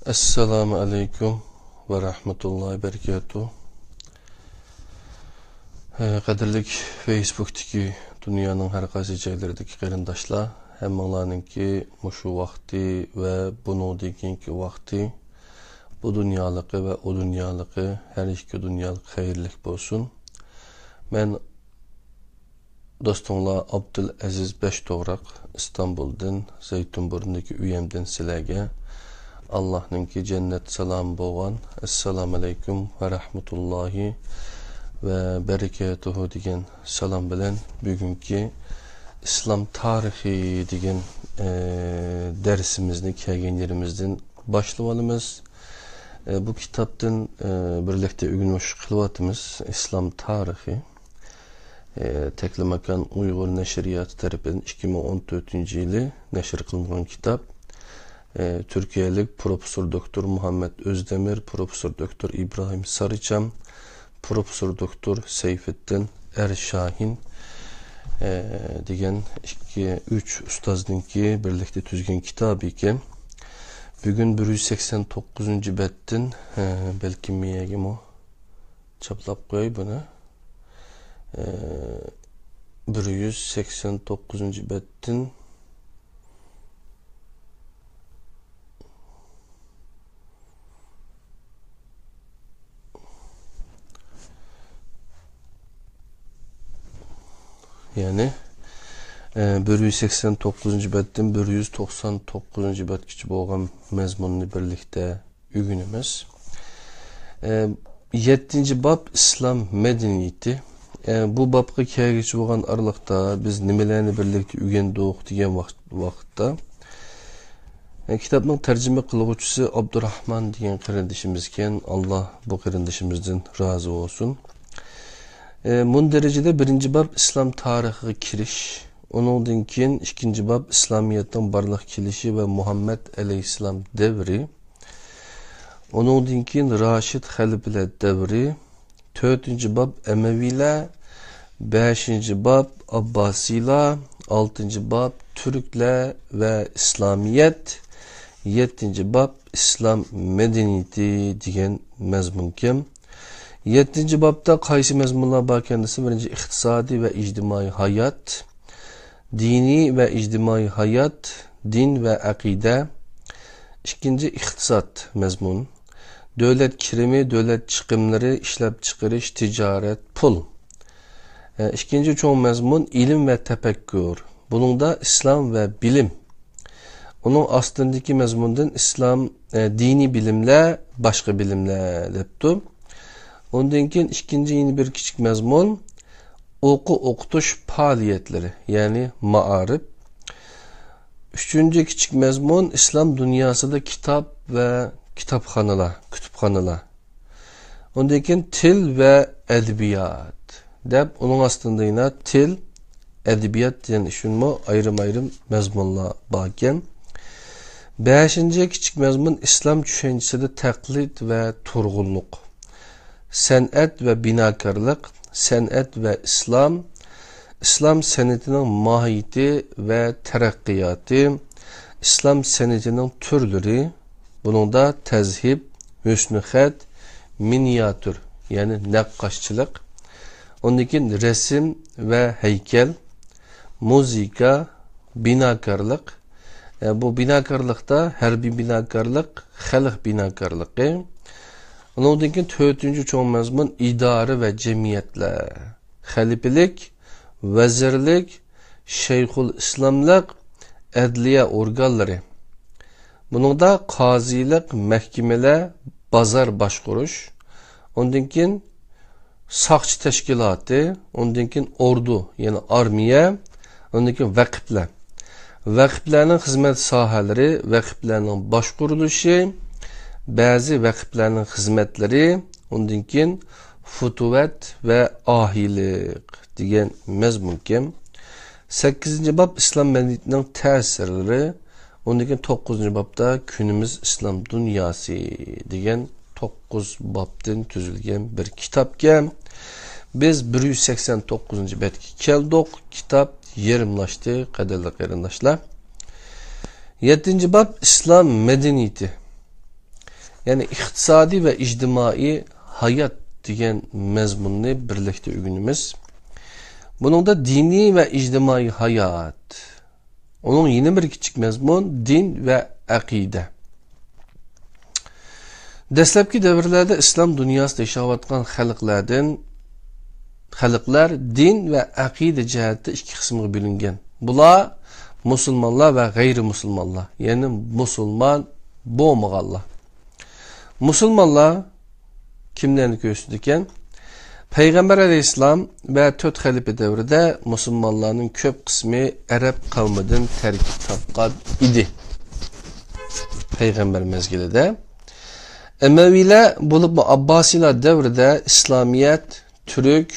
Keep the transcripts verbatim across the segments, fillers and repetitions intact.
ئەسسالامۇ ئەلەيكۇم ۋە رەھمەتۇللاھى بەرىكاتۇھ. قەدىرلىك فېيسبۇكتىكى دۇنيانىڭ ھەر قايسى جايلىرىدىكى قېرىنداشلار، ھەممىڭلارنىڭكى مۇشۇ ۋاقتى ۋە بۇنىڭدىن كېيىنكى ۋاقتى، بۇ دۇنيالىقى ۋە ئۇ دۇنيالىقى، ھەر ئىككى دۇنيالىق خەيرلىك بولسۇن. مەن دوستۇڭلار ئابدۇلئەزىز بەشتوغراق، ئىستانبۇلدىن، زەيتۇنبۇرنىدىكى ئۆيەمدىن سىلەرگە ئاللاھنىڭكى جەننەت سالامى بولغان ئەسسالامۇ ئەلەيكۇم ۋە رەھمەتۇللاھى ۋە بەرىكاتۇھۇ دېگەن سالام بىلەن بۈگۈنكى ئىسلام تارىخى دېگەن، ئە، دەرسىمىزنى كەلگەن يېرىمىزدىن باشلىۋالىمىز. ئە، بۇ كىتابتىن، ئە، بىرلىكتە ئۆگىنىش قىلىۋاتىمىز. ئىسلام تارىخى. ئە، تەكلىماكان ئۇيغۇر نەشرىياتى تەرىپىدىن ئىككى مىڭ ئون تۆتىنچى يىلى نەشر قىلىنغان كىتاب. ئە، تۈركىيەلىك پروفېسسور دوكتور مۇھەممەد ئۆزدەمىر، پروفېسسور دوكتور ئىبراھىم سارىچام، پروفېسسور دوكتور سەيفىددىن ئەرشاھىن، ئە، دېگەن ئىككى، ئۈچ ئۇستازنىڭكى بىرلىكتە تۈزگەن كىتابى ئىكەن. بۈگۈن بىر يۈز سەكسەن توققۇزىنچى بەتتىن، ئە، بەلكىم مېيەگىمۇ چاپلاپ قوياي بۇنى. ئە، بىر يۈز سەكسەن توققۇزىنچى بەتتىن. يەنى، ئە، بىر يۈز سەكسەن توققۇزىنچى بەتتىن بىر يۈز توقسان توققۇزىنچى بەتكىچە بولغان مەزمۇننى بىرلىكتە ئۆگىنىمىز. ئە، يەتتىنچى باب، ئىسلام مەدەنىيىتى. ئە، بۇ بابقا كەلگۈچى بولغان ئارىلىقتا بىز نېمىلەرنى بىرلىكتە ئۆگەندۇق دېگەن ۋاقىت-، ۋاقىتتا، ئە، كىتابنىڭ تەرجىمە قىلغۇچىسى ئابدۇراھمان دېگەن قېرىندىشىمىزكەن، ئاللا بۇ قېرىندىشىمىزدىن رازى بولسۇن. ئە، مۇندەرىجىدە بىرىنچى باب ئىسلام تارىخىغا كىرىش، ئۇنىڭدىن كېيىن ئىككىنچى باب ئىسلامىيەتنىڭ بارلىققا كېلىشى ۋە مۇھەممەد ئەلەيھىسسالام دەۋرى، ئۇنىڭدىن كېيىن راشىد خەلىپىلەر دەۋرى، تۆتىنچى باب ئەمەۋىيلەر، بەشىنچى باب ئابباسىيلار، ئالتىنچى باب تۈركلەر ۋە ئىسلامىيەت، يەتتىنچى باب ئىسلام مەدەنىيىتى دېگەن مەزمۇنكەن. يەتتىنچى بابتا قايسى مەزمۇنلار باركەن دېسە، بىرىنچى ئىقتىسادىي ۋە ئىجتىمائىي ھايات، دىنىي ۋە ئىجتىمائىي ھايات، دىن ۋە ئەقىدە. ئىككىنچى، ئىقتىساد مەزمۇن. دۆلەت كىرىمى، دۆلەت چىقىملىرى، ئىشلەپچىقىرىش، تىجارەت، پۇل. ئە، ئىككىنچى چوڭ مەزمۇن ئىلىم ۋە تەپەككۇر. بۇنىڭدا ئىسلام ۋە بىلىم. ئۇنىڭ ئاستىندىكى مەزمۇندىن ئىسلام، ئە، دىنىي بىلىملەر، باشقا بىلىملەر دەپتۇ. ئۇندىن كېيىن ئىككىنچى يەنە بىر كىچىك مەزمۇن ئوقۇ ئوقۇتۇش پائالىيەتلىرى، يەنى مائارىپ. ئۈچىنچى كىچىك مەزمۇن ئىسلام دۇنياسىدا كىتاب ۋە كىتابخانىلار، كۇتۇپخانىلار. ئۇندىن كېيىن تىل ۋە ئەدەبىيات دەپ، ئۇنىڭ ئاستىدا يەنە تىل، ئەدەبىيات دېگەن ئۈچۈنمۇ ئايرىم-ئايرىم مەزمۇنلار باركەن. بەشىنچى كىچىك مەزمۇن ئىسلام چۈشەنچىسىدە تەقلىد ۋە تۇرغۇنلۇق. سەنئەت ۋە بىناكارلىق، سەنئەت ۋە ئىسلام، ئىسلام سەنئىتىنىڭ ماھىيىتى ۋە تەرەققىياتى، ئىسلام سەنئىتىنىڭ تۈرلىرى، بۇنىڭدا تەزھىب، ھۆسنى خەت، مىنىياتۈر، يەنى نەققاشچىلىق، ئۇندىن كېيىن رەسىم ۋە ھەيكەل، مۇزىكا، بىناكارلىق. ئە، بۇ بىناكارلىقتا ھەربىي بىناكارلىق، خەلق بىناكارلىقى. ئۇنىڭدىن كېيىن تۆتىنچى چوڭ مەزمۇن ئىدارە ۋە جەمئىيەتلەر. خەلىپىلىك، ۋەزىرلىك، شەيخۇل ئىسلاملىق، ئەدلىيە ئورگانلىرى. بۇنىڭدا قازىلىق، مەھكىمىلەر، بازار باشقۇرۇش، ئۇندىن كېيىن ساقچى تەشكىلاتى، ئۇندىن كېيىن ئوردۇ، يەنى ئارمىيە، ئۇندىن كېيىن ۋەقىپلەر. ۋەقىپلەرنىڭ خىزمەت ساھەلىرى، ۋەقىپلەرنىڭ باشقۇرۇلۇشى، بەزى ۋەقىپلەرنىڭ خىزمەتلىرى، ئۇندىن كېيىن فۇتۇۋەت ۋە ئاھىلىق دېگەن مەزمۇنكەن. سەككىزىنچى باب ئىسلام مەدەنىيىتىنىڭ تەسىرلىرى، ئۇندىن كېيىن توققۇزىنچى بابتا كۈنىمىز ئىسلام دۇنياسى دېگەن توققۇز بابتىن تۈزۈلگەن بىر كىتابكەن. بىز بىر يۈز سەكسەن توققۇزىنچى بەتكە كەلدۇق. كىتاب يېرىملاشتى، قەدىرلىك قېرىنداشلار. يەتتىنچى باب ئىسلام مەدەنىيىتى. يەنى ئىقتىسادىي ۋە ئىجتىمائىي ھايات دېگەن مەزمۇننى بىرلىكتە ئۆگىنىمىز. بۇنىڭدا دىنىي ۋە ئىجتىمائىي ھايات، ئۇنىڭ يەنە بىر كىچىك مەزمۇن دىن ۋە ئەقىدە. دەسلەپكى دەۋرلەردە ئىسلام دۇنياسىدا ياشاۋاتقان خەلقلەردىن، خەلقلەر دىن ۋە ئەقىدە جەھەتتە ئىككى قىسىمغا بۆلۈنگەن. بۇلار مۇسۇلمانلار ۋە غەيرىي مۇسۇلمانلار، يەنى مۇسۇلمان بولمىغانلار. مۇسۇلمانلار كىملەرنى كۆرسىتىدىكەن؟ پەيغەمبەر ئەلەيھىسسالام ۋە تۆت خەلىپە دەۋرىدە مۇسۇلمانلارنىڭ كۆپ قىسمى ئەرەب قەۋمىدىن تەركىب تاپقان ئىدى. پەيغەمبەر مەزگىلىدە ئەمەۋىيلەر، بولۇپمۇ ئابباسىيلار دەۋرىدە ئىسلامىيەت تۈرك،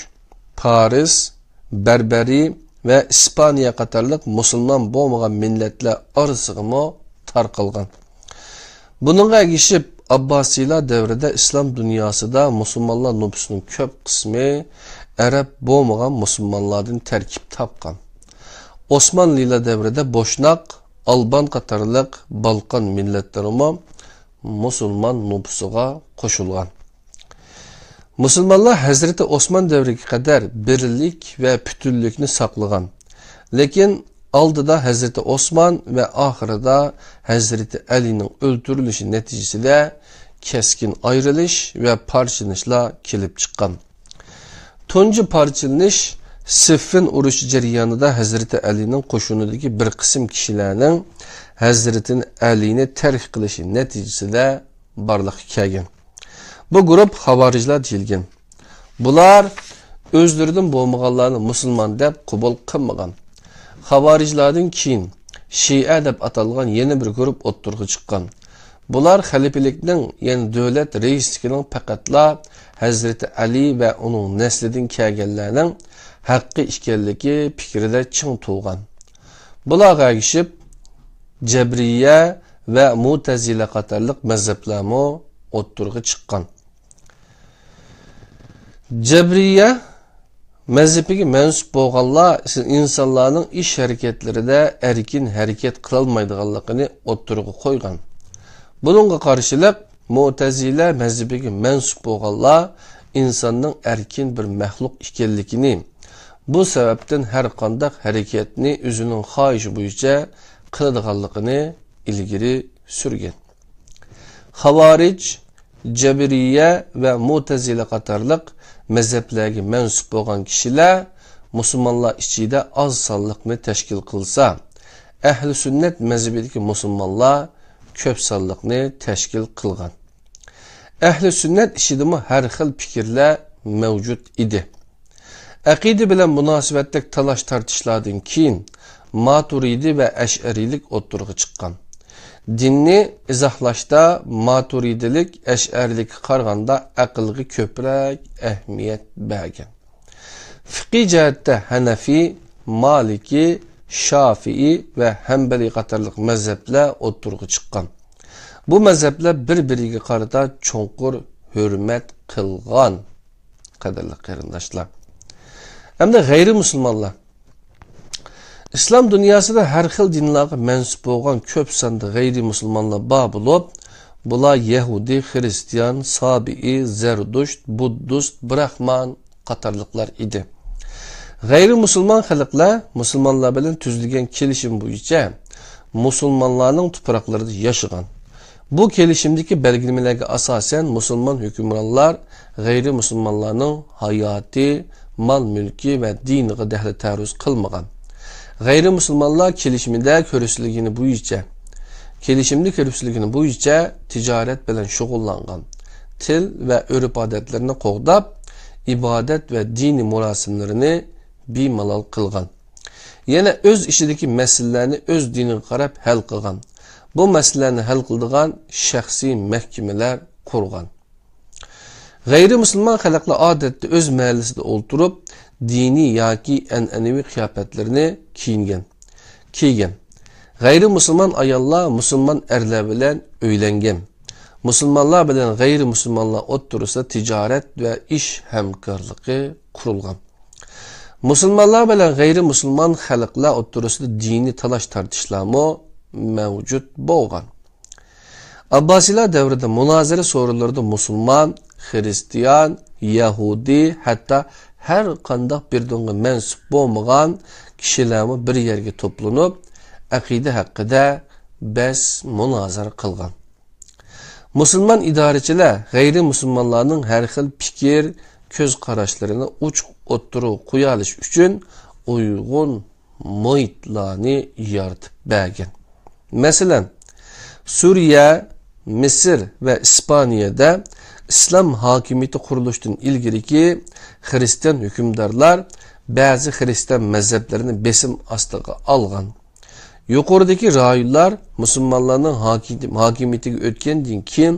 پارس، بەربەرىي ۋە ئىسپانىيە قاتارلىق مۇسۇلمان بولمىغان مىللەتلەر ئارىسىغىمۇ تارقالغان. بۇنىڭغا ئەگىشىپ، ئابباسىيلار دەۋرىدە ئىسلام دۇنياسىدا مۇسۇلمانلار نوپۇسىنىڭ كۆپ قىسمى ئەرەب بولمىغان مۇسۇلمانلاردىن تەركىب تاپقان. ئوسمانلىلار دەۋرىدە بوشناق، ئالبان قاتارلىق بالقان مىللەتلىرىمۇ مۇسۇلمان نوپۇسىغا قوشۇلغان. مۇسۇلمانلار ھەزرىتى ئوسمان دەۋرىگە قەدەر بىرلىك ۋە پۈتۈنلۈكنى ساقلىغان. لېكىن ئالدىدا ھەزرىتى ئوسمان ۋە ئاخىرىدا ھەزرىتى ئەلىنىڭ ئۆلتۈرۈلۈشى نەتىجىسىدە كەسكىن ئايرىلىش ۋە پارچىلىنىشلار كېلىپ چىققان. تۇنجى پارچىلىنىش سىففىن ئۇرۇشى جەريانىدا ھەزرىتى ئەلىنىڭ قوشۇنىدىكى بىر قىسىم كىشىلەرنىڭ ھەزرىتى ئەلىنى تەرك قىلىشى نەتىجىسىدە بارلىققا كەلگەن. بۇ گۇرۇپ خاۋارىجلار دېيىلگەن. بۇلار ئۆزلىرىدىن بولمىغانلارنى مۇسۇلمان دەپ قوبۇل قىلمىغان. خاۋارىجلاردىن كېيىن شىئە دەپ ئاتالغان يەنە بىر گۇرۇپ ئوتتۇرىغا چىققان. بۇلار خەلىپىلىكنىڭ، يەنى دۆلەت رەئىسلىكىنىڭ پەقەتلا ھەزرىتى ئەلى ۋە ئۇنىڭ نەسلىدىن كەلگەنلەرنىڭ ھەققى ئىكەنلىكى پىكرىدە چىڭ تۇرغان. بۇلارغا ئەگىشىپ، جەبرىيە ۋە مۇتەزىلە قاتارلىق مەزھەپلەرمۇ ئوتتۇرىغا چىققان. جەبرىيە مەزھىپىگە مەنسۇپ بولغانلار ئىنسانلارنىڭ ئىش ھەرىكەتلىرىدە ئەركىن ھەرىكەت قىلالمايدىغانلىقىنى ئوتتۇرىغا قويغان. بۇنىڭغا قارشىلىق، مۇتەزىلە مەزھىپىگە مەنسۇپ بولغانلار ئىنساننىڭ ئەركىن بىر مەخلۇق ئىكەنلىكىنى، بۇ سەۋەبتىن ھەر قانداق ھەرىكەتنى ئۆزىنىڭ خاھىشى بويىچە قىلىدىغانلىقىنى ئىلگىرى سۈرگەن. خاۋارىج، جەبرىيە ۋە مۇتەزىلە قاتارلىق مەزھەپلەرگە مەنسۇپ بولغان كىشىلەر مۇسۇلمانلار ئىچىدە ئاز سانلىقنى تەشكىل قىلسا، ئەھلى سۈننەت مەزھىپىدىكى مۇسۇلمانلار كۆپ سانلىقنى تەشكىل قىلغان. ئەھلى سۈننەت ئىچىدىمۇ ھەر خىل پىكىرلەر مەۋجۇت ئىدى. ئەقىدە بىلەن مۇناسىۋەتلىك تالاش-تارتىشلاردىن كېيىن، ماتۇرىدى ۋە ئەشئەرىيلىك ئوتتۇرىغا چىققان. دىننى ئىزاھلاشتا ماتۇرىدىلىك ئەشئەرىيلىككە قارىغاندا ئەقىلگە كۆپرەك ئەھمىيەت بەرگەن. فىقھىي جەھەتتە ھەنەفىي، مالىكىي، شافىئىي ۋە ھەمبەلىي قاتارلىق مەزھەپلەر ئوتتۇرىغا چىققان. بۇ مەزھەپلەر بىر-بىرىگە قارىتا چوڭقۇر ھۆرمەت قىلغان. قەدىرلىك قېرىنداشلار، ئەمدى غەيرىي مۇسۇلمانلار. ئىسلام دۇنياسىدا ھەر خىل دىنلارغا مەنسۇپ بولغان كۆپ ساندا غەيرىي مۇسۇلمانلار بار بولۇپ، بۇلار يەھۇدىي، خىرىستىيان، سابىئىي، زەردۇشت، بۇددىست، براخمان قاتارلىقلار ئىدى. غەيرىي مۇسۇلمان خەلقلەر مۇسۇلمانلار بىلەن تۈزۈلگەن كېلىشىم بويىچە مۇسۇلمانلارنىڭ تۇپراقلىرىدا ياشىغان. بۇ كېلىشىمدىكى بەلگىلىمىلەرگە ئاساسەن، مۇسۇلمان ھۆكۈمرانلار غەيرىي مۇسۇلمانلارنىڭ ھاياتى، مال-مۈلكى ۋە دىنىغا دەخلى-تەرۇز قىلمىغان. غەيرىي مۇسۇلمانلار كېلىشىمدە كۆرسىتىلگىنى بويىچە، كېلىشىمدە كۆرسىتىلگىنى بويىچە تىجارەت بىلەن شۇغۇللانغان. تىل ۋە ئۆرپ-ئادەتلىرىنى قوغداپ، ئىبادەت ۋە دىنىي مۇراسىملىرىنى بىمالال قىلغان. يەنە ئۆز ئىچىدىكى مەسىلىلەرنى ئۆز دىنىغا قاراپ ھەل قىلغان. بۇ مەسىلىلەرنى ھەل قىلىدىغان شەخسىي مەھكىمىلەر قۇرغان. غەيرىي مۇسۇلمان خەلقلەر ئادەتتە ئۆز مەھەللىسىدە ئولتۇرۇپ، دىنىي ياكى ئەنئەنىۋى قىياپەتلىرىنى كىيىنگەن، كىيگەن. غەيرىي مۇسۇلمان ئاياللار مۇسۇلمان ئەرلەر بىلەن ئۆيلەنگەن. مۇسۇلمانلار بىلەن غەيرىي مۇسۇلمانلار ئوتتۇرىسىدا تىجارەت ۋە ئىش ھەمكارلىقى قۇرۇلغان. مۇسۇلمانلار بىلەن غەيرىي مۇسۇلمان خەلقلەر ئوتتۇرىسىدا دىنىي تالاش-تارتىشلارمۇ مەۋجۇت بولغان. ئابباسىيلار دەۋرىدە مۇنازىرە سورۇنلىرىدا مۇسۇلمان، خىرىستىيان، يەھۇدىي، ھەتتا ھەر قانداق بىر دىنغا مەنسۇپ بولمىغان كىشىلەرمۇ بىر يەرگە توپلىنىپ، ئەقىدە ھەققىدە بەس مۇنازىرە قىلغان. مۇسۇلمان ئىدارىچىلەر غەيرىي مۇسۇلمانلارنىڭ ھەر خىل پىكىر، كۆز قاراشلىرىنى ئوچۇق ئوتتۇرىغا قويالىشى ئۈچۈن ئۇيغۇن مۇھىتلارنى يارىتىپ بەرگەن. مەسىلەن، سۈرىيە، مىسىر ۋە ئىسپانىيەدە ئىسلام ھاكىمىيىتى قۇرۇلۇشتىن ئىلگىرىكى خىرىستىيان ھۆكۈمدارلار بەزى خىرىستىيان مەزھەپلىرىنى بېسىم ئاستىغا ئالغان. يۇقىرىدىكى رايونلار مۇسۇلمانلارنىڭ ھاكىم-، ھاكىمىيىتىگە ئۆتكەندىن كېيىن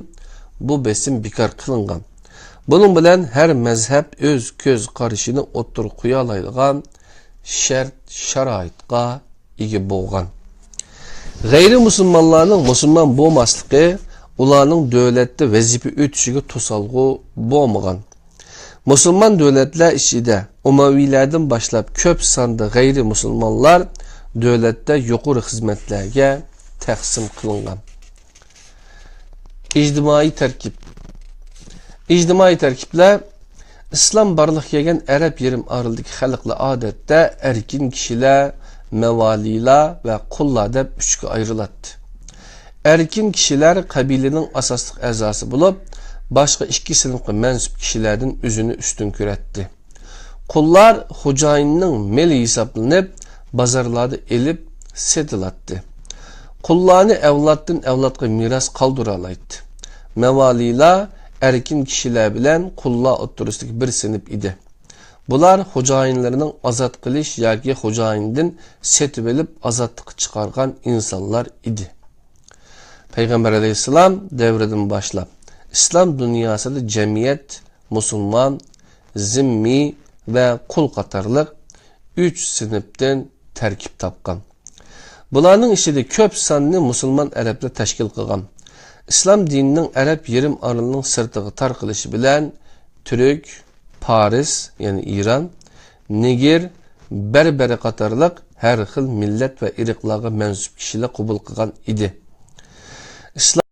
بۇ بېسىم بىكار قىلىنغان. بۇنىڭ بىلەن ھەر مەزھەپ ئۆز كۆز قارىشىنى ئوتتۇرىغا قويالايدىغان شەرت-شارائىتقا ئىگە بولغان. غەيرىي مۇسۇلمانلارنىڭ مۇسۇلمان بولماسلىقى ئۇلارنىڭ دۆلەتتە ۋەزىپە ئۆتىشىگە توسالغۇ بولمىغان. مۇسۇلمان دۆلەتلەر ئىچىدە ئۇمەۋىيلەردىن باشلاپ كۆپ ساندا غەيرىي مۇسۇلمانلار دۆلەتتە يۇقىرى خىزمەتلەرگە تەقسىم قىلىنغان. ئىجتىمائىي تەركىب. ئىجتىمائىي تەركىبلەر. ئىسلام بارلىققا كەلگەن ئەرەب يېرىم ئارىلىدىكى خەلقلەر ئادەتتە ئەركىن كىشىلەر، مەۋالىلار ۋە قۇللار دەپ ئۈچكە ئايرىلاتتى. ئەركىن كىشىلەر قەبىلىنىڭ ئاساسلىق ئەزاسى بولۇپ، باشقا ئىككى سىنىپقا مەنسۇپ كىشىلەردىن ئۆزىنى ئۈستۈن كۆرەتتى. قۇللار خوجايىننىڭ مېلى ھېسابلىنىپ، بازارلاردا ئېلىپ سېتىلاتتى. قۇللارنى ئەۋلادتىن ئەۋلادقا مىراس قالدۇرالايتتى. مەۋالىلار ئەركىن كىشىلەر بىلەن قۇللار ئوتتۇرىسىدىكى بىر سىنىپ ئىدى. بۇلار خوجايىنلىرىنىڭ ئازاد قىلىش ياكى خوجايىندىن سېتىۋېلىپ ئازادلىققا چىقارغان ئىنسانلار ئىدى. پەيغەمبەر ئەلەيھىسسالام دەۋرىدىن باشلاپ ئىسلام دۇنياسىدا جەمئىيەت مۇسۇلمان، زىممىي ۋە قۇل قاتارلىق ئۈچ سىنىپتىن تەركىب تاپقان. بۇلارنىڭ ئىچىدە كۆپ ساننى مۇسۇلمان ئەرەبلەر تەشكىل قىلغان. ئىسلام دىنىنىڭ ئەرەب يېرىم ئارىلىنىڭ سىرتىغا تارقىلىشى بىلەن تۈرك، پارس، يەنى ئىران، نېگىر، بەربەرە قاتارلىق ھەر خىل مىللەت ۋە ئىرقلارغا مەنسۇپ كىشىلەر قوبۇل قىلغان ئىدى. ئىسلام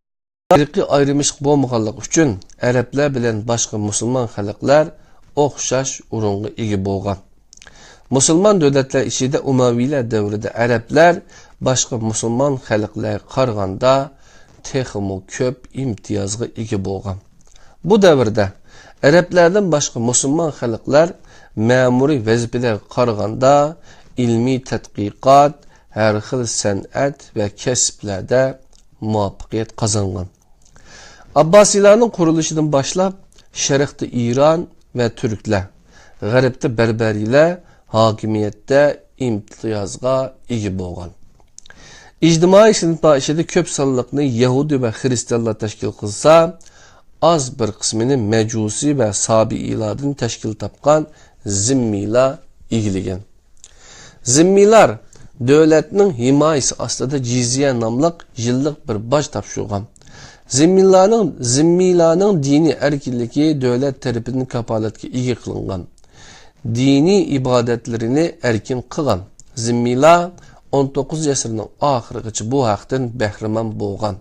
ئىرقىي ئايرىمىچىلىق بولمىغانلىقى ئۈچۈن ئەرەبلەر بىلەن باشقا مۇسۇلمان خەلقلەر ئوخشاش ئورۇنغا ئىگە بولغان. مۇسۇلمان دۆلەتلەر ئىچىدە ئۇمەۋىيلەر دەۋرىدە ئەرەبلەر باشقا مۇسۇلمان خەلقلەرگە قارىغاندا تېخىمۇ كۆپ ئىمتىيازغا ئىگە بولغان. بۇ دەۋردە ئەرەبلەردىن باشقا مۇسۇلمان خەلقلەر مەمۇرىي ۋەزىپىلەرگە قارىغاندا ئىلمىي تەتقىقات، ھەر خىل سەنئەت ۋە كەسىپلەردە مۇۋەپپەقىيەت قازانغان. ئابباسىيلارنىڭ قۇرۇلۇشىدىن باشلاپ شەرقتە ئىران ۋە تۈركلەر، غەربتە بەربەرىيلەر ھاكىمىيەتتە ئىمتىيازغا ئىگە بولغان. ئىجتىمائىي سىنىپلار ئىچىدە كۆپ سانلىقنى يەھۇدىي ۋە خىرىستىيانلار تەشكىل قىلسا، ئاز بىر قىسمىنى مەجۇسىي ۋە سابىئىيلاردىن تەشكىل تاپقان زىممىيلار ئىگىلىگەن. زىممىيلار دۆلەتنىڭ ھىمايىسى ئاستىدا جىزيە ناملىق يىللىق بىر باج تاپشۇرغان. زىممىيلارنىڭ، زىممىيلارنىڭ دىنىي ئەركىنلىكى دۆلەت تەرىپىدىن كاپالەتكە ئىگە قىلىنغان. دىنىي ئىبادەتلىرىنى ئەركىن قىلغان. زىممىيلار ئون توققۇزىنچى ئەسىرنىڭ ئاخىرىغىچە بۇ ھەقتىن بەھرىمەن بولغان.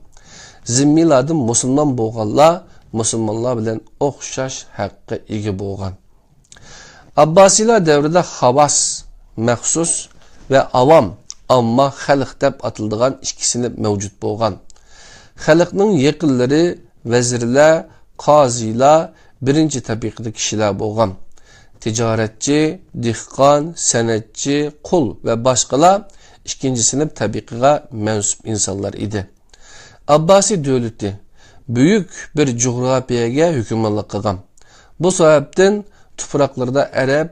زىممىيلاردىن مۇسۇلمان بولغانلار مۇسۇلمانلار بىلەن ئوخشاش ھەققە ئىگە بولغان. ئابباسىيلار دەۋرىدە خاۋاس، مەخسۇس، ۋە ئاۋام، ئامما، خەلق دەپ ئاتىلىدىغان ئىككى سىنىپ مەۋجۇت بولغان. خەلقنىڭ يېقىنلىرى، ۋەزىرلەر، قازىلار بىرىنچى تەبىقىدە كىشىلەر بولغان. تىجارەتچى، دېھقان، سەنئەتچى، قۇل ۋە باشقىلار ئىككىنچى سىنىپ تەبىقىگە مەنسۇپ ئىنسانلار ئىدى. ئابباسىي دۆلىتى بۈيۈك بىر جۇغراپىيەگە ھۆكۈمرانلىق قىلغان. بۇ سەۋەبتىن تۇپراقلىرىدا ئەرەب،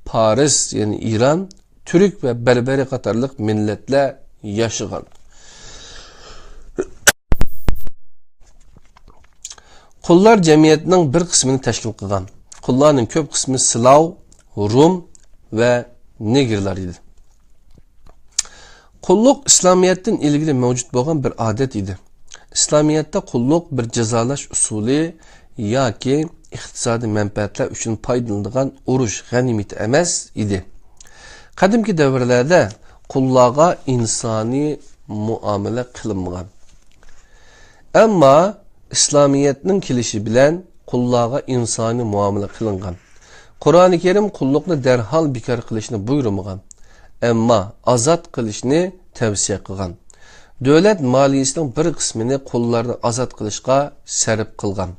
پارس، يەنى ئىران، تۈرك ۋە بەربەرى قاتارلىق مىللەتلەر ياشىغان. قۇللار جەمئىيەتنىڭ بىر قىسمىنى تەشكىل قىلغان. قۇللارنىڭ كۆپ قىسمى سلاۋ، رۇم ۋە نېگىرلار ئىدى. قۇللۇق ئىسلامىيەتتىن ئىلگىرى مەۋجۇت بولغان بىر ئادەت ئىدى. ئىسلامىيەتتە قۇللۇق بىر جازالاش ئۇسۇلى ياكى ئىقتىسادىي مەنپەئەتلەر ئۈچۈن پايدىلىنىدىغان ئۇرۇش غەنىيمىتى ئەمەس ئىدى. قەدىمكى دەۋرلەردە قۇللارغا ئىنسانىي مۇئامىلە قىلىنمىغان. ئەمما ئىسلامىيەتنىڭ كېلىشى بىلەن قۇللارغا ئىنسانىي مۇئامىلە قىلىنغان. قۇرئانى كەرىم قۇللۇقنى دەرھال بىكار قىلىشنى بۇيرۇمىغان، ئەمما ئازاد قىلىشنى تەۋسىيە قىلغان. دۆلەت مالىيىسىنىڭ بىر قىسمىنى قۇللارنى ئازاد قىلىشقا سەرپ قىلغان.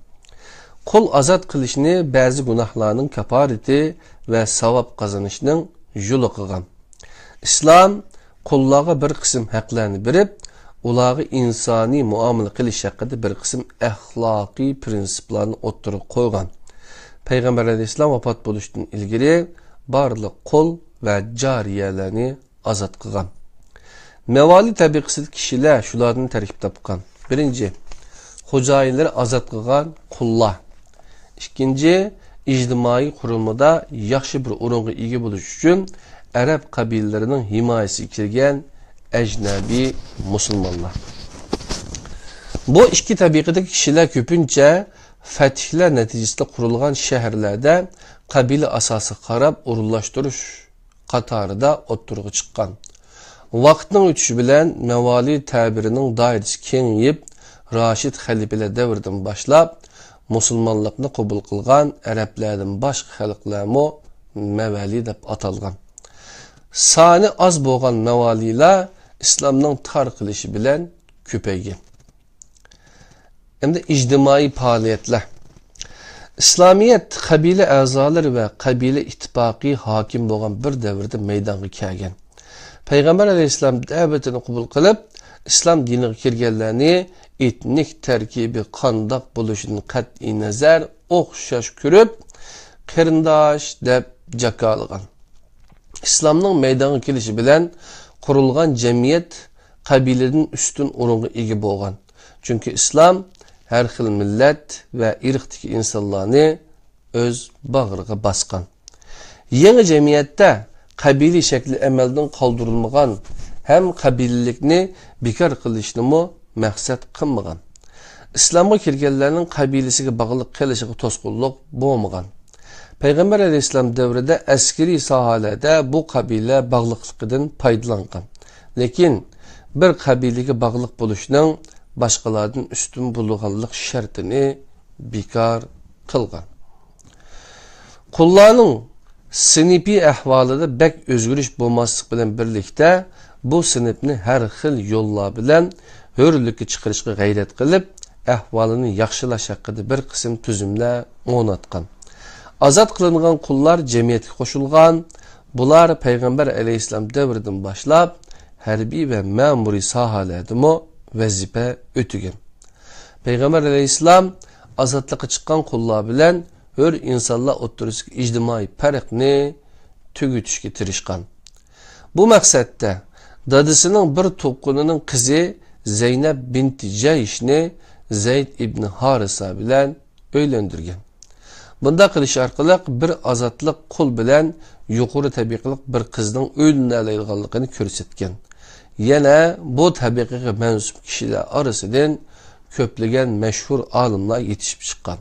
قۇل ئازاد قىلىشنى بەزى گۇناھلارنىڭ كاپپارىتى ۋە ساۋاب قازىنىشنىڭ يولى قىلغان. ئىسلام قۇللارغا بىر قىسىم ھەقلەرنى بېرىپ، ئۇلارغا ئىنسانىي مۇئامىلە قىلىش ھەققىدە بىر قىسىم ئەخلاقىي پىرىنسىپلارنى ئوتتۇرىغا قويغان. پەيغەمبەر ئەلەيھىسسالام ۋاپات بولۇشتىن ئىلگىرى بارلىق قۇل ۋە جارىيەلەرنى ئازاد قىلغان. مەۋالى تەبىقىسىدىكى كىشىلەر شۇلاردىن تەركىب تاپقان. بىرىنچى، خوجايىنلىرى ئازاد قىلغان قۇللار. ئىككىنچى، ئىجتىمائىي قۇرۇلمىدا ياخشى بىر ئورۇنغا ئىگە بولۇش ئۈچۈن ئەرەب قەبىلىلىرىنىڭ ھىمايىسىگە كىرگەن ئەجنەبىي مۇسۇلمانلار. بۇ ئىككى تەبىقىدىكى كىشىلەر كۆپىنچە فەتھلەر نەتىجىسىدە قۇرۇلغان شەھەرلەردە قەبىلە ئاساسىغا قاراپ ئورۇنلاشتۇرۇش قاتارىدا ئوتتۇرىغا چىققان. ۋاقىتنىڭ ئۆتۈشى بىلەن مەۋالى تەبىرىنىڭ دائىرىسى كېڭىيىپ، راشىد خەلىپىلەر دەۋرىدىن باشلاپ مۇسۇلمانلىقنى قوبۇل قىلغان ئەرەبلەردىن باشقا خەلقلەرمۇ مەۋەلى دەپ ئاتالغان. سانى ئاز بولغان مەۋالىلەر ئىسلامنىڭ تارقىلىشى بىلەن كۆپەيگەن. ئەمدى ئىجتىمائىي پائالىيەتلەر. ئىسلامىيەت قەبىلە ئەزالىرى ۋە قەبىلە ئىتتىپاقى ھاكىم بولغان بىر دەۋردە مەيدانغا كەلگەن. پەيغەمبەر ئەلەيھىسسالام دەۋىتىنى قوبۇل قىلىپ، ئىسلام دىنىغا كىرگەنلەرنى ئېتنىك تەركىبى قانداق بولۇشىدىن قەتئىينەزەر ئوخشاش كۆرۈپ، قېرىنداش دەپ جاكارلىغان. ئىسلامنىڭ مەيدانغا كېلىشى بىلەن قۇرۇلغان جەمئىيەت قەبىلىدىن ئۈستۈن ئورۇنغا ئىگە بولغان. چۈنكى ئىسلام ھەر خىل مىللەت ۋە ئىرقتىكى ئىنسانلارنى ئۆز باغرىغا باسقان. يېڭى جەمئىيەتتە قەبىلە شەكلى ئەمەلدىن قالدۇرۇلمىغان ھەم قەبىلىلىكنى بىكار قىلىشنىمۇ مەقسەت قىلمىغان. ئىسلامغا كىرگەنلەرنىڭ قەبىلىسىگە باغلىق قېلىشىغا توسقۇنلۇق بولمىغان. پەيغەمبەر ئەلەيھىسسالام دەۋرىدە ئەسكىرىي ساھەلەردە بۇ قەبىلە باغلىقلىقىدىن پايدىلانغان. لېكىن بىر قەبىلىگە باغلىق بولۇشنىڭ باشقىلاردىن ئۈستۈن بولىدىغانلىق شەرتىنى بىكار قىلغان. قۇللارنىڭ سىنىپىي ئەھۋالىدا بەك ئۆزگىرىش بولماسلىق بىلەن بىرلىكتە، بۇ سىنىپنى ھەر خىل يوللار بىلەن ھۆرلۈككە چىقىرىشقا غەيرەت قىلىپ، ئەھۋالىنى ياخشىلاش ھەققىدە بىر قىسىم تۈزۈملەر ئورناتقان. ئازاد قىلىنغان قۇللار جەمئىيەتكە قوشۇلغان. بۇلار پەيغەمبەر ئەلەيھىسسالام دەۋرىدىن باشلاپ ھەربىي ۋە مەمۇرىي ساھەلەردىمۇ ۋەزىپە ئۆتىگەن. پەيغەمبەر ئەلەيھىسسالام ئازادلىققا چىققان قۇللار بىلەن ھۆر ئىنسانلار ئوتتۇرىسىدىكى ئىجتىمائىي پەرقنى تۈگىتىشكە تىرىشقان. بۇ مەقسەتتە دادىسىنىڭ بىر تۇغقىنىنىڭ قىزى زەينەپ بىنتى جەيشنى زەيد ئىبنى ھارىسا بىلەن ئۆيلەندۈرگەن. بۇنداق قىلىش ئارقىلىق بىر ئازادلىق قۇل بىلەن يۇقىرى تەبىقىلىق بىر قىزنىڭ ئۆيلىنەلەيدىغانلىقىنى كۆرسەتكەن. يەنە بۇ تەبىقىگە مەنسۇپ كىشىلەر ئارىسىدىن كۆپلىگەن مەشھۇر ئالىملار يېتىشىپ چىققان.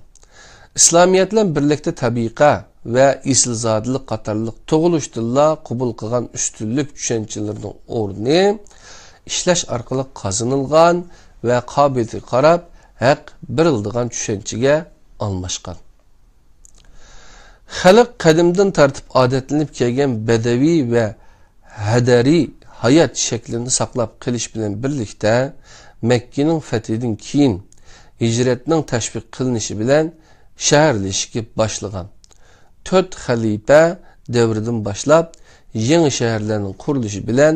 ئىسلامىيەت بىلەن بىرلىكتە تەبىقە ۋە ئېسىلزادىلىق قاتارلىق تۇغۇلۇشتىنلا قوبۇل قىلغان ئۈستۈنلۈك چۈشەنچىلىرىنىڭ ئورنى ئىشلەش ئارقىلىق قازىنىلغان ۋە قابىلىيىتىگە قاراپ ھەق بېرىلىدىغان چۈشەنچىگە ئالماشقان. خەلق قەدىمدىن تارتىپ ئادەتلىنىپ كەلگەن بەدەۋىي ۋە ھەدەرىي ھايات شەكلىنى ساقلاپ قېلىش بىلەن بىرلىكتە، مەككىنىڭ فەتھىدىن كېيىن ھىجرەتنىڭ تەشۋىق قىلىنىشى بىلەن شەھەرلىشىشكە باشلىغان. تۆت خەلىپە دەۋرىدىن باشلاپ يېڭى شەھەرلەرنىڭ قۇرۇلۇشى بىلەن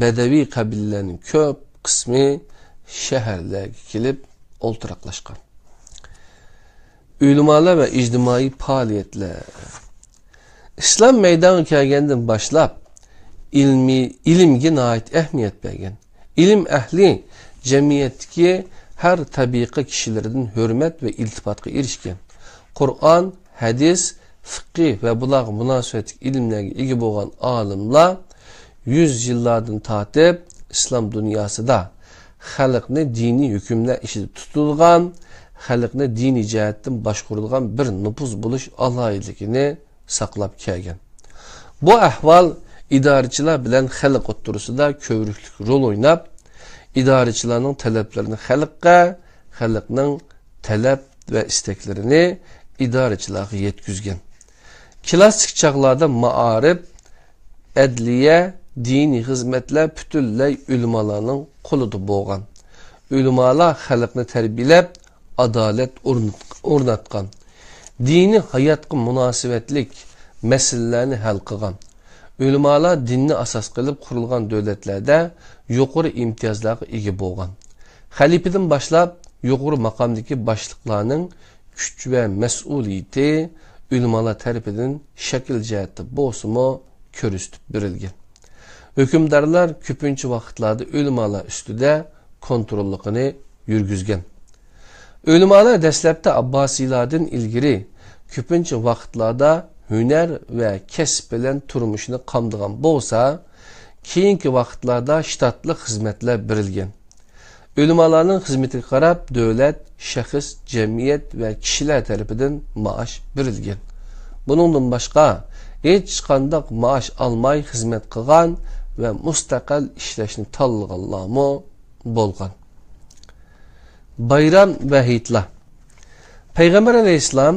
بەدەۋىي قەبىلىلەرنىڭ كۆپ قىسمى شەھەرلەرگە كېلىپ ئولتۇراقلاشقان. ئۆلىمالار ۋە ئىجتىمائىي پائالىيەتلەر. ئىسلام مەيدانغا كەلگەندىن باشلاپ، ئىلمىي، ئىلىمگە ناھايىتى ئەھمىيەت بەرگەن. ئىلىم ئەھلى جەمئىيەتتىكى ھەر تەبىقە كىشىلىرىدىن ھۆرمەت ۋە ئىلتىپاتقا ئېرىشكەن. قۇرئان، ھەدىس، فىقھى ۋە بۇلارغا مۇناسىۋەتلىك ئىلىملەرگە ئىگە بولغان ئالىملار يۈز يىللاردىن تارتىپ ئىسلام دۇنياسىدا خەلقنى دىنىي ھۆكۈملەر ئىچىدە تۇتىدىغان، خەلقنى دىنىي جەھەتتىن باشقۇرىدىغان بىر نوپۇز بولۇش ئالاھىدىلىكىنى ساقلاپ كەلگەن. بۇ ئەھۋال ئىدارىچىلار بىلەن خەلق ئوتتۇرىسىدا كۆۋرۈكلۈك رول ئويناپ، ئىدارىچىلارنىڭ تەلەپلىرىنى خەلققە، خەلقنىڭ تەلەپ ۋە ئىستەكلىرىنى ئىدارىچىلارغا يەتكۈزگەن. كىلاسسىك چاغلاردا مائارىپ، ئەدلىيە، دىنىي خىزمەتلەر پۈتۈنلەي ئۆلىمالارنىڭ قولىدا بولغان. ئۆلىمالار خەلقنى تەربىيەلەپ، ئادالەت ئورنىت-، ئورناتقان. دىنىي ھاياتقا مۇناسىۋەتلىك مەسىلىلەرنى ھەل قىلغان. ئۆلىمالار دىننى ئاساس قىلىپ قۇرۇلغان دۆلەتلەردە يۇقىرى ئىمتىيازلارغا ئىگە بولغان. خەلىپىدىن باشلاپ يۇقىرى ماقامدىكى باشلىقلارنىڭ كۈچ ۋە مەسئۇلىيىتى ئۆلىمالار تەرىپىدىن شەكىل جەھەتتە بولسىمۇ كۆرسىتىپ بېرىلگەن. ھۆكۈمدارلار كۆپىنچە ۋاقىتلاردا ئۆلىمالار ئۈستىدە كونتروللۇقىنى يۈرگۈزگەن. ئۆلىمالار دەسلەپتە ئابباسىيلاردىن ئىلگىرى كۆپىنچە ۋاقىتلاردا ھۈنەر ۋە كەسىپ بىلەن تۇرمۇشنى قامدىغان بولسا، كېيىنكى ۋاقىتلاردا شتاتلىق خىزمەتلەر بېرىلگەن. ئۆلىمالارنىڭ خىزمىتىگە قاراپ دۆلەت، شەخس، جەمئىيەت ۋە كىشىلەر تەرىپىدىن مائاش بېرىلگەن. بۇنىڭدىن باشقا، ھېچقانداق مائاش ئالماي خىزمەت قىلغان ۋە مۇستەقىل ئىشلەشنى تاللىغانلارمۇ بولغان. بايرام ۋە ھېيتلار. پەيغەمبەر ئەلەيھىسسالام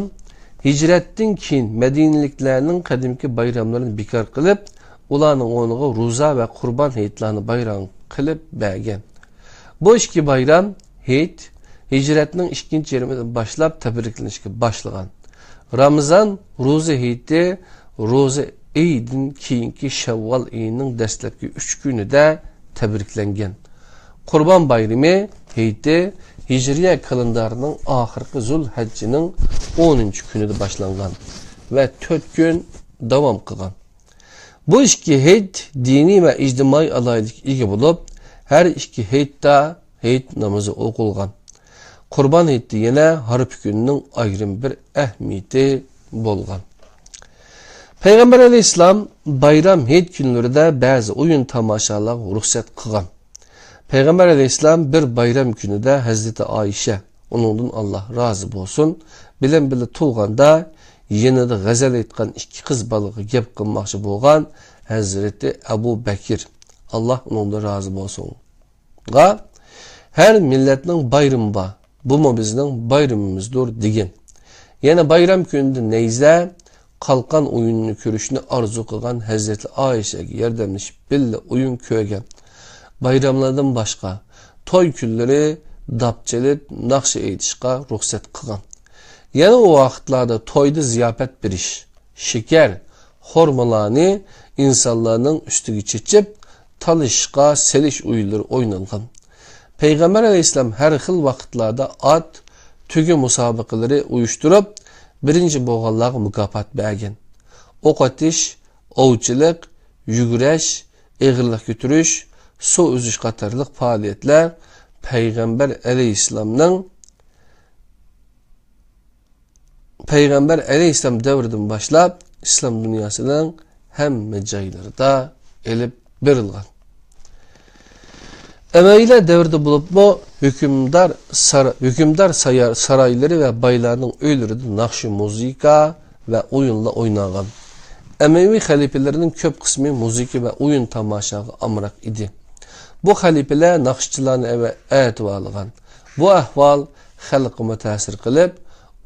ھىجرەتتىن كېيىن مەدىنىلىكلەرنىڭ قەدىمكى بايراملىرىنى بىكار قىلىپ، ئۇلارنىڭ ئورنىغا روزا ۋە قۇربان ھېيتلارنى بايرام قىلىپ بەرگەن. بۇ ئىككى بايرام، ھېيت، ھىجرەتنىڭ ئىككىنچى يېرىمىدىن باشلاپ تەبرىكلىنىشكە باشلىغان. رامىزان روزا ھېيتى روزا ئېيىدىن كېيىنكى شەۋۋال ئېيىنىڭ دەسلەپكى ئۈچ كۈنىدە تەبرىكلەنگەن. قۇربان بايرىمى ھېيتى ھىجرىيە كالېندارىنىڭ ئاخىرقى زۇلھەججىنىڭ ئونىنچى كۈنىدە باشلانغان ۋە تۆت كۈن داۋام قىلغان. بۇ ئىككى ھېيت دىنىي ۋە ئىجتىمائىي ئالاھىدىلىككە ئىگە بولۇپ، ھەر ئىككى ھېيتتا ھېيت نامىزى ئوقۇلغان. قۇربان ھېيتتا يەنە ھارپا كۈنىنىڭ ئايرىم بىر ئەھمىيىتى بولغان. پەيغەمبەر ئەلەيھىسسالام بايرام ھېيت كۈنلىرىدە بەزى ئويۇن تاماشالارغا رۇخسەت قىلغان. پەيغەمبەر ئەلەيھىسسالام بىر بايرام كۈنىدە ھەزرىتى ئائىشە، ئۇنىڭدىن ئاللا رازى بولسۇن، بىلەن بىللە تۇرغاندا، يېنىدا غەزەل ئېيتقان ئىككى قىز بالىغا گەپ قىلماقچى بولغان ھەزرىتى ئەبۇ بەكىر، ئاللا ئۇنىڭدىن رازى بولسۇن، ھەر مىللەتنىڭ بايرىمى بار، بۇمۇ بىزنىڭ بايرىمىمىزدۇر، دېگەن. يەنە بايرام كۈنىدە نەيزە، قالقان ئويۇنىنى كۆرۈشنى ئارزۇ قىلغان ھەزرىتى ئائىشەگە ياردەملىشىپ بىللە ئويۇن كۆرگەن. بايراملاردىن باشقا، توي كۈنلىرى داپ چېلىپ، ناخشا ئېيتىشقا رۇخسەت قىلغان. يەنە ئۇ ۋاقىتلاردا تويدا زىياپەت بېرىش، شېكەر، خورمىلارنى ئىنسانلارنىڭ ئۈستىگە چېچىپ، تالىشىشقا سېلىش ئويۇنلىرى ئوينالغان. پەيغەمبەر ئەلەيھىسسالام ھەر خىل ۋاقىتلاردا ئات، تۆگە مۇسابىقىلىرى ئۇيۇشتۇرۇپ، بىرىنچى بولغانلارغا مۇكاپات بەرگەن. ئوق ئېتىش، ئوۋچىلىق، يۈگۈرۈش، ئېغىرلىق كۆتۈرۈش، سۇ ئۈزۈش قاتارلىق پائالىيەتلەر پەيغەمبەر ئەلەيھىسسالامنىڭ پەيغەمبەر ئەلەيھىسسالام دەۋرىدىن باشلاپ ئىسلام دۇنياسىنىڭ ھەممە جايلىرىدا ئېلىپ بېرىلغان. ئەمەۋىيلەر دەۋرىدە بولۇپمۇ ھۆكۈمدار سار-، ھۆكۈمدار سايا-، سارايلىرى ۋە بايلارنىڭ ئۆيلىرىدە ناخشا، مۇزىكا ۋە ئويۇنلار ئوينالغان. ئەمەۋى خەلىپىلىرىنىڭ كۆپ قىسمى مۇزىكا ۋە ئويۇن تاماشاغا ئامراق ئىدى. بۇ خەلىپىلەر ناخشىچىلارنى ئەۋە-، ئەۋەتىۋالغان. بۇ ئەھۋال خەلققىمۇ تەسىر قىلىپ،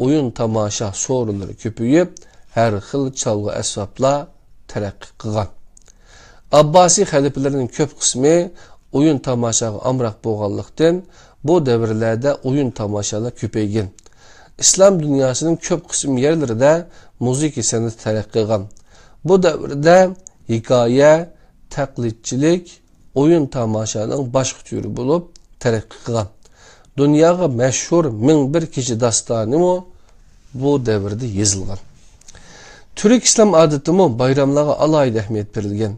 ئويۇن تاماشا سورۇنلىرى كۆپىيىپ، ھەر خىل چالغۇ ئەسۋابلار تەرەققىي قىلغان. ئابباسىي خەلىپىلىرىنىڭ كۆپ قىسمى ئويۇن تاماشاغا ئامراق بولغانلىقتىن، بۇ دەۋرلەردە ئويۇن تاماشالار كۆپەيگەن. ئىسلام دۇنياسىنىڭ كۆپ قىسىم يەرلىرىدە مۇزىكا سەنئىتى تەرەققىي قىلغان. بۇ دەۋردە ھېكايە، تەقلىدچىلىك، ئويۇن تاماشانىڭ باشقا تۈرى بولۇپ تەرەققىي قىلغان. دۇنياغا مەشھۇر مىڭ بىر كېچە داستانىمۇ بۇ دەۋردە يېزىلغان. تۈرك ئىسلام ئادىتىمۇ بايراملارغا ئالاھىدە ئەھمىيەت بېرىلگەن.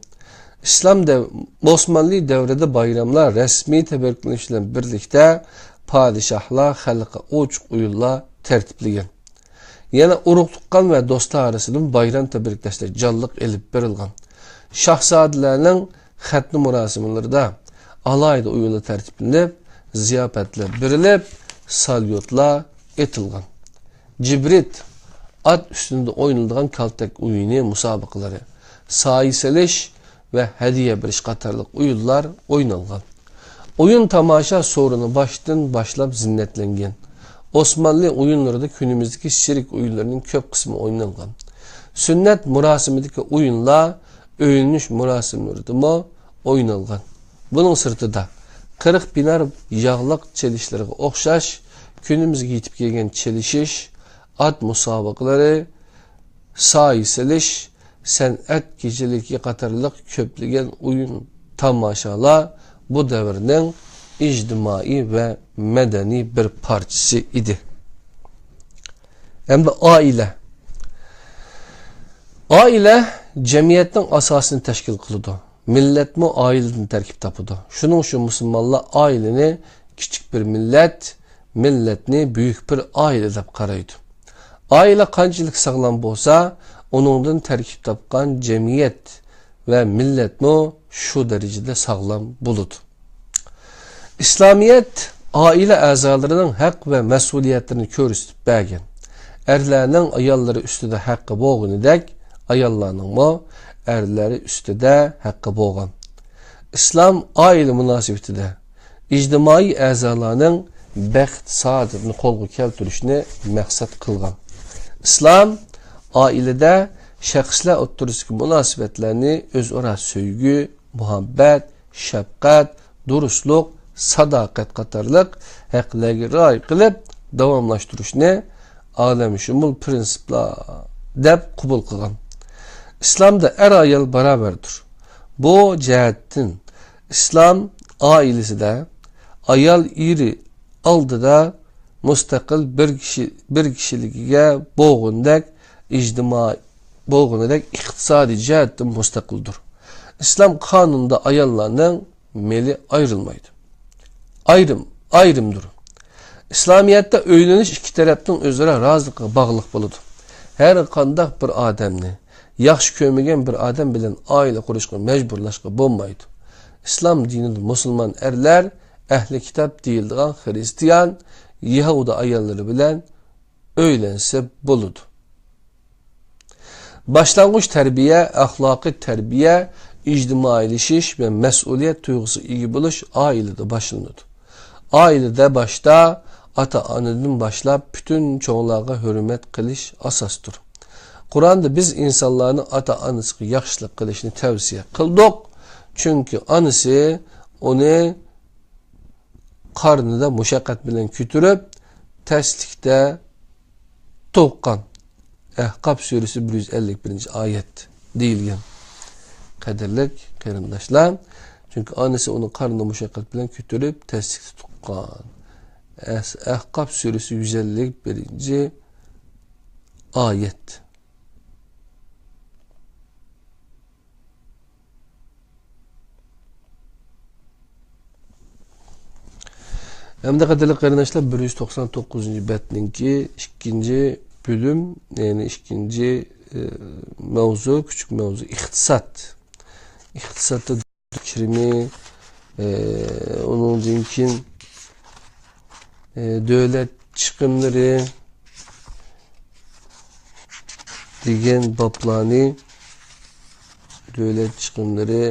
ئىسلام دەۋ-، ئوسمانلى دەۋرىدە بايراملار رەسمىي تەبرىكلىنىش بىلەن بىرلىكتە پادىشاھلار خەلققە ئوچۇق ئويۇنلار تەرتىپلىگەن. يەنە ئۇرۇق-تۇغقان ۋە دوستلار ئارىسىدىمۇ بايرام تەبرىكلەشلەر جانلىق ئېلىپ بېرىلغان. شاھزادىلەرنىڭ خەتنە مۇراسىملىرىدا ئالاھىدە ئويۇنلار تەرتىپلىنىپ، زىياپەتلەر بېرىلىپ، ساليۇتلار ئېتىلغان. جىبرىت، ئات ئۈستىدە ئوينىلىدىغان كالتەك ئويۇنى مۇسابىقىلىرى، سايە سېلىش ۋە ھەدىيە بېرىش قاتارلىق ئويۇنلار ئوينالغان. ئويۇن تاماشا سورۇنى باشتىن باشلاپ زىننەتلەنگەن. ئوسمانلى ئويۇنلىرىدا كۈنىمىزدىكى شېرىك ئويۇنلىرىنىڭ كۆپ قىسمى ئوينالغان. سۈننەت مۇراسىمىدىكى ئويۇنلار ئۆيلىنىش مۇراسىملىرىدىمۇ ئوينالغان. بۇنىڭ سىرتىدا، قىرىق بىنار ياغلىق چېلىشلىرىغا ئوخشاش، كۈنىمىزگە يېتىپ كەلگەن چېلىشىش، ئات مۇسابىقىلىرى، سايە سېلىش، سەنئەت كېچىلىكى قاتارلىق كۆپلىگەن ئويۇن تاماشالار بۇ دەۋرنىڭ ئىجتىمائىي ۋە مەدەنىي بىر پارچىسى ئىدى. ئەمدى ئائىلە. ئائىلە جەمئىيەتنىڭ ئاساسىنى تەشكىل قىلىدۇ. مىللەتمۇ ئائىلىدىن تەركىب تاپىدۇ. شۇنىڭ ئۈچۈن مۇسۇلمانلار ئائىلىنى كىچىك بىر مىللەت، مىللەتنى بۈيۈك بىر ئائىلە دەپ قارايدۇ. ئائىلە قانچىلىك ساغلام بولسا، ئۇنىڭدىن تەركىب تاپقان جەمئىيەت ۋە مىللەتمۇ شۇ دەرىجىدە ساغلام بولىدۇ. ئىسلامىيەت ئائىلە ئەزالىرىنىڭ ھەق ۋە مەسئۇلىيەتلىرىنى كۆرسىتىپ بەرگەن. ئەرلەرنىڭ ئاياللىرى ئۈستىدە ھەققى بولغىنىدەك، ئاياللارنىڭمۇ ئەرلەر ئۈستىدە ھەققى بولغان. ئىسلام ئائىلە مۇناسىۋىتىدە ئىجتىمائىي ئەزالارنىڭ بەخت-سائادىتىنى قولغا كەلتۈرۈشنى مەقسەت قىلغان. ئىسلام ئائىلىدە شەخسلەر ئوتتۇرىسىدىكى مۇناسىۋەتلەرنى ئۆزئارا سۆيگۈ، مۇھەببەت، شەپقەت، دۇرۇسلۇق، ساداقەت قاتارلىق ھەقلەرگە رىئايە قىلىپ داۋاملاشتۇرۇشنى ئالەمشۇمۇل پىرىنسىپلار دەپ قوبۇل قىلغان. ئىسلامدا ئەر-ئايال باراۋەردۇر. بۇ جەھەتتىن ئىسلام ئائىلىسىدە ئايال ئېرى ئالدىدا مۇستەقىل بىر كىشى، بىر كىشىلىكىگە بولغىنىدەك ئىجتىمائىي، بولغىنىدەك ئىقتىسادىي جەھەتتىن مۇستەقىلدۇر. ئىسلام قانۇنىدا ئاياللارنىڭ مېلى ئايرىلمايدۇ. ئايرىم، ئايرىمدۇر. ئىسلامىيەتتە ئۆيلىنىش ئىككى تەرەپنىڭ ئۆزئارا رازىلىقىغا باغلىق بولىدۇ. ھەر قانداق بىر ئادەمنى ياخشى كۆرمىگەن بىر ئادەم بىلەن ئائىلە قۇرۇشقا مەجبۇرلاشقا بولمايدۇ. ئىسلام دىنىدا مۇسۇلمان ئەرلەر ئەھلى كىتاب دېيىلىدىغان خرىستىيان، يەھۇدىي ئاياللىرى بىلەن ئۆيلەنسە بولىدۇ. باشلانغۇچ تەربىيە، ئەخلاقىي تەربىيە، ئىجتىمائىيلىشىش ۋە مەسئۇلىيەت تۇيغۇسىغا ئىگە بولۇش ئائىلىدە باشلىنىدۇ. ئائىلىدە باشتا ئاتا-ئانىدىن باشلاپ پۈتۈن چوڭلارغا ھۆرمەت قىلىش ئاساستۇر. قۇرئاندا بىز ئىنسانلارنىڭ ئاتا-ئانىسىغا ياخشىلىق قىلىشنى تەۋسىيە قىلدۇق، چۈنكى ئانىسى ئۇنى قارنىدا مۇشەققەت بىلەن كۆتۈرۈپ، تەسلىكتە تۇغقان. ئەھقاپ سۈرىسى بىر يۈز ئەللىك بىرىنچى ئايەت دېيىلگەن. قەدىرلىك قېرىنداشلار، چۈنكى ئانىسى ئۇنى قارنىدا مۇشەققەت بىلەن كۆتۈرۈپ، تەسلىكتە تۇغقان. ئەس-، ئەھقاپ سۈرىسى يۈز ئەللىك بىرىنچى ئايەت. ئەمدى قەدىرلىك قېرىنداشلار، بىر يۈز توقسان توققۇزىنچى بەتنىڭكى ئىككىنچى بۆلۈم، يەنى ئىككىنچى، ئى، مەۋزۇ، كۈچۈك مەۋزۇ، ئىقتىساد. ئىقتىسادتا كىرىمى، ئى، ئۇنىڭدىن كېيىن، ئى، دۆلەت چىقىملىرى دېگەن بابلارنى، دۆلەت چىقىملىرى،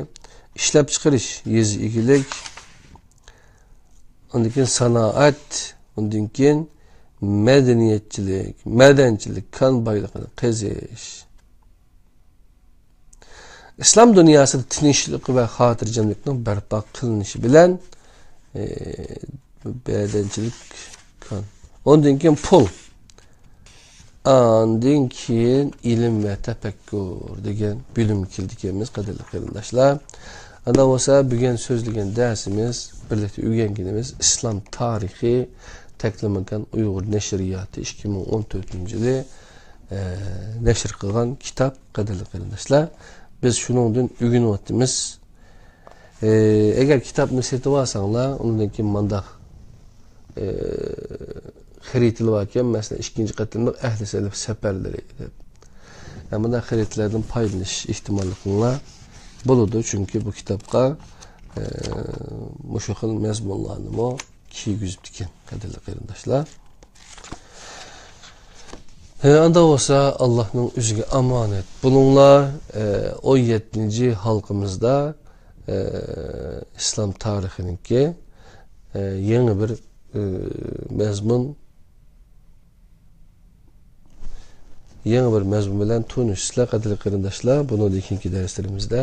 ئىشلەپچىقىرىش، يېزا ئىگىلىك، ئاندىن كېيىن سانائەت، ئۇندىن كېيىن مەدەنىيەتچىلىك، مەدەنچىلىك، كان بايلىقىنى قېزىش. ئىسلام دۇنياسىدا تىنچلىق ۋە خاتىرجەملىكنىڭ بەرپا قىلىنىشى بىلەن، ئى، بەدەنچىلىك، كان. ئۇندىن كېيىن پۇل. ئاندىن كېيىن ئىلىم ۋە تەپەككۇر دېگەن بۆلۈمگە كېلىدىكەنمىز، قەدىرلىك قېرىنداشلار. ئانداق بولسا، بۈگۈن سۆزلىگەن دەرسىمىز، بىرلىكتە ئۆگەنگىنىمىز ئىسلام تارىخى، تەكلىماكان ئۇيغۇر نەشرىياتى ئىككى مىڭ ئون تۆتىنچى يىلى، ئە، نەشر قىلغان كىتاب، قەدىرلىك قېرىنداشلار. بىز شۇنىڭدىن ئۆگىنىۋاتىمىز. ئى، ئەگەر كىتابنى سېتىۋالساڭلار، ئۇندىن كېيىن مانداق، ئى، خەرىتىلەر باركەن، مەسىلەن، ئىككىنچى قېتىملىق ئەھلى سەلەف سەپەرلىرى دەپ. يەنى مۇنداق خەرىتىلەردىن پايدىلىنىش ئېھتىماللىقىڭلار بولىدۇ، چۈنكى بۇ كىتابقا، ئى، مۇشۇ خىل مەزمۇنلارنىمۇ كىيگۈزۈپتىكەن، قەدىرلىك قېرىنداشلار. ھە، ئاندا بولسا، ئاللاھنىڭ ئۆزىگە ئامانەت بولۇڭلار. ئە، ئون يەتتىنچى ھالقىمىزدا، ئە، ئىسلام تارىخىنىڭكى، ئە، يېڭى بىر، ئە، مەزمۇن، يېڭى بىر مەزمۇن بىلەن تونۇشىسىلەر، قەدىرلىك قېرىنداشلار. بۇنىڭدىن كېيىنكى دەرسلىرىمىزدە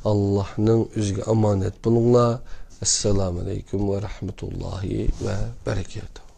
ئاللاھنىڭ ئۆزىگە ئامانەت بولۇڭلار. ئەسسالامۇ ئەلەيكۇم ۋە رەھمەتۇللاھى ۋە بەرىكاتۇھ.